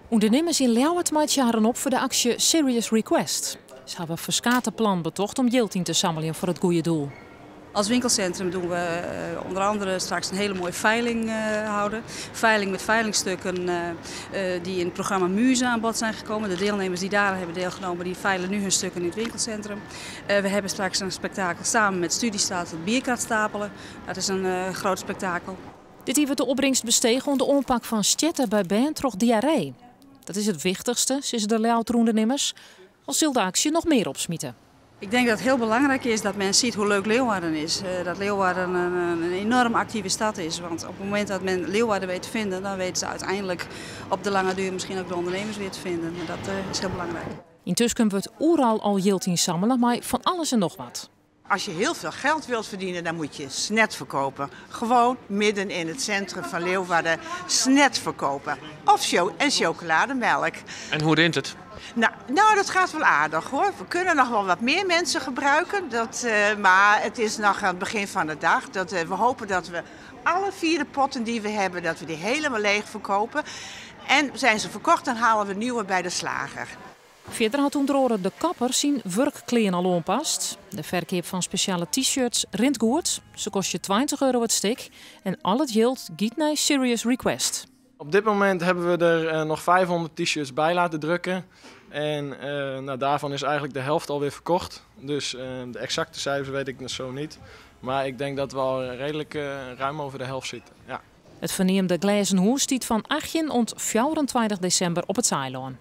Undernimmers yn Ljouwert meitsje harren op foar de aksje Serious Request. Se hawwe ferskate plannen betocht om jild yn te sammeljen foar it goede doel. Als winkelcentrum doen we onder andere straks een hele mooie veiling houden. Veiling met veilingstukken die in het programma Muze aan bod zijn gekomen. De deelnemers die daar hebben deelgenomen, die veilen nu hun stukken in het winkelcentrum. We hebben straks een spektakel samen met Studiestad, het bierkrat stapelen. Dat is een groot spektakel. Dit jier wurdt de opbringst bestege oan de oanpak fan stjerte by bern troch diarree. Dat is it wichtichste, sizze de Ljouwerter ûndernimmers. Al sil de aksje noch mear opsmite. Ik denk dat het heel belangrijk is dat men ziet hoe leuk Leeuwarden is. Dat Leeuwarden een enorm actieve stad is. Want op het moment dat men Leeuwarden weet te vinden, dan weten ze uiteindelijk op de lange duur misschien ook de ondernemers weer te vinden. En dat is heel belangrijk. Yntusken wurdt oeral al jild ynsammele, mei fan alles en noch wat. Als je heel veel geld wilt verdienen, dan moet je snet verkopen. Gewoon midden in het centrum van Leeuwarden snet verkopen. Of en chocolademelk. En hoe rint het? Nou, dat gaat wel aardig hoor. We kunnen nog wel wat meer mensen gebruiken. Maar het is nog aan het begin van de dag. We hopen dat we alle 4 de potten die we hebben, dat we die helemaal leeg verkopen. En zijn ze verkocht, dan halen we nieuwe bij de slager. Fierder hat ûnder oare de kapper syn wurkklean al oanpast. De ferkeap fan spesjale t-shirts rint goed. Se kostje 20 euro it stik. En al it jild giet nei Serious Request. Op dit moment hebben we er nog 500 t-shirts bij laten drukken. En nou, daarvan is eigenlijk de helft alweer verkocht. Dus de exacte cijfers weet ik nog zo niet. Maar ik denk dat we al redelijk ruim over de helft zitten. Ja. It ferneamde Glêzen Hûs stiet fan 18 oant 24 desimber op it Saailân.